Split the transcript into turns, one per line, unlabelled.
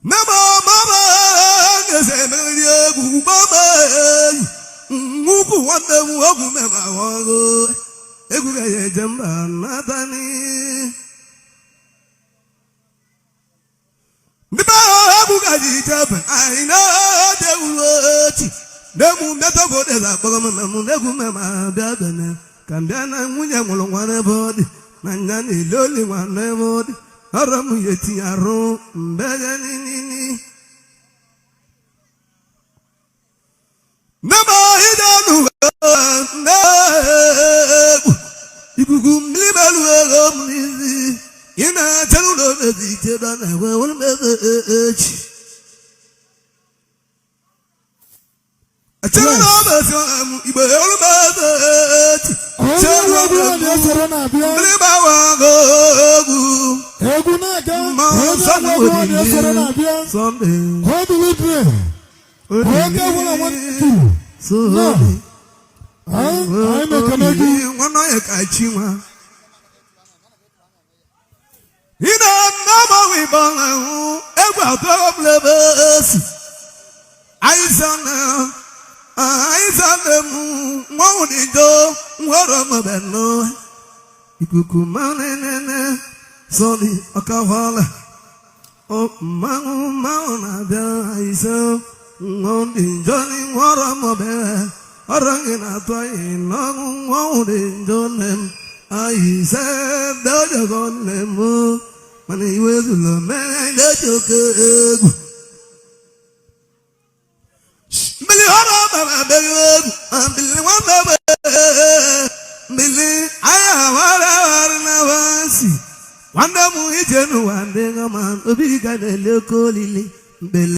Mama, mama, eze emeri egwu gbọmọ eyi nnukwu nwanne m ogwu mema ọgụ egwu ga ya eje mba natani ndị be ahụ egwu ga ji jebe anyị na-eje uru echi na-emu mmetogo deza akpọrọ m m na-egwu mema bịa bene ka m bịa na nwunye nwụrụ nwa n'ebe ọ dị na nya na-ele oli nwa n'ebe ọ dị ọrọ m ya etinye arụ mbe ya nini na-egwu ikuku mmiri melu ego m n'isi ị na-achere ụlọ mezi ichebe na enwe ụlọ mezi echi echere ụlọ mezi m igbe ụlọ mezi echi
Onye
chere
egwu
ụlọ
na na-esoro na-abịa.
mmiri gbawa egwu
Egwu na-aga.
Ma
Onye egwu na-esoro na-abịa.
Sunday.
Odilidre. Onye ọbụla nwanne kwuru.
Sunday.
Anyị na-ekele gị.
Nwanne ya ka chi nwa. Ị na-agbanwe ịbọn ahụ egwu atọ ọbụla ebe esi. Anyị na m nwanwụ dị njọ nwere m benụ. Ikuku mmanụ nene sọli ọkawala. Mmanwụ mmanwụ na-abịa ise nwa dị njọ nwere m bere ọrụ gị na-atụ anyị n'ọnwụ nwanwụ dị njọ nne m anyị ise dojogo nne m mana iwe zuru mere na-eji oke egwu mmiri ọrụ ọbara abịaghị egwu ma mmiri nwanne m mmiri anyị awara awara na wansi nwanne m ije n'ụwa ndị ma obi ga na-ele oke olili mkpele.